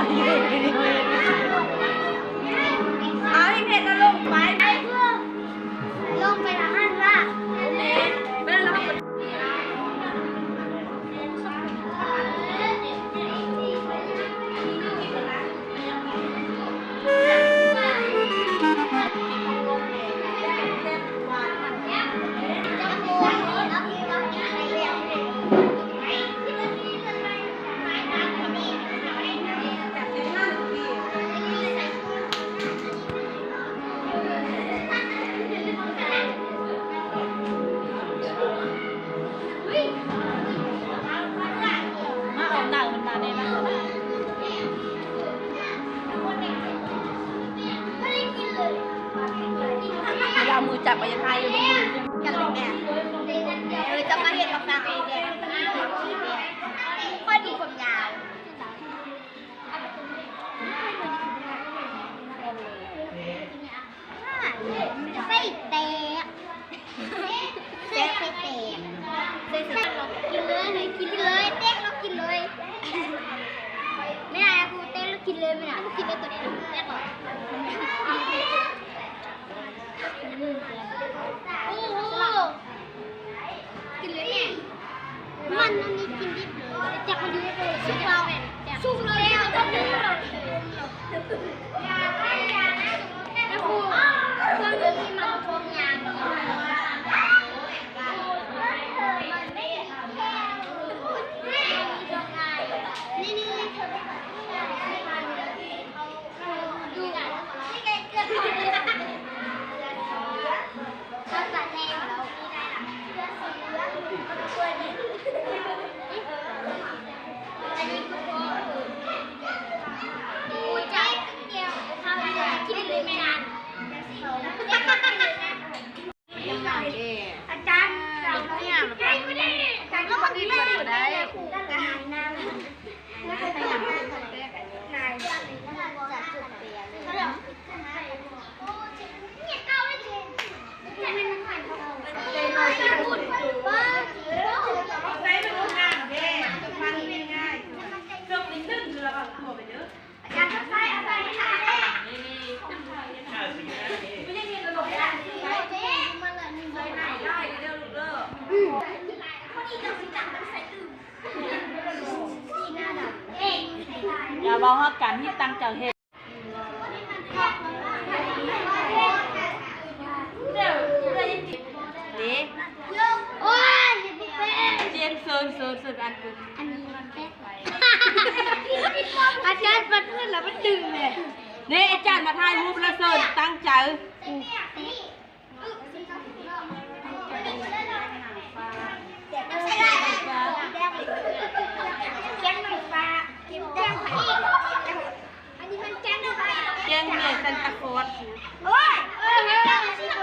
ເອົາໃຫ້ເພັດລະລົງໄປ ລົງໄປທາງຫັ້ນລະ ໂອເຄ ແມ່ນລະ. ມາເອົາໜັງມັນມາແນ່ນະ ເວລາມືຈັບໄປຈະຖ່າຍຢູ່ນີ້ ກັນເລີຍແມ່ ເອີ ເຈົ້າກະເຮັດບັກສັກເອງແດ່ ຂ້ອຍດູຄວາມຍາວ. ໄສ້ແຕກ ແຊບໄສ້ແຕກ ແຊບ ກິນເລີຍ ກິນເລີຍ ແຕກລະກິນເລີຍ ແມ່ນຫຍັງ ແຕກລະກິນເລີຍ ແມ່ນຫຍັງ ກິນເລີຍ ໂຕນີ້ແຕກລະ ໂອ້ໂຫ ກິນເລີຍແມ່ ມັນ ມັນມີກິນດິບເລີຍ ຈັກມັນຢູ່ໃນໂຕ ສຸກແລ້ວ ສຸກແລ້ວ ແມ່ຄູ ເຄື່ອງນີ້ມັນຄົບຢ່າງ ນີ້ ນີ້ ນີ້. ອາຈານ ເອົາເອົາເອົາ ເອົາ ຢ່າເວົ້າຮັກກັນ ທີ່ຕັ້ງໃຈເຮັດ ເດ້ ໂອ້ຍ ເຈັບ ເຊີນ ເຊີນ ເຊີນ ອັນ ອັນນີ້ມັນແປກ ອາຈານປັດເພິ່ນລະມັນດຶງແຫຼະ ເດ້ ອາຈານມາຖ່າຍຮູບລະເຊີນ ຕັ້ງໃຈ. ແກ້ງແມ່ຊັນຕາຄອດ ໂອ້ຍ ເອີ ເຮີ້ຍ.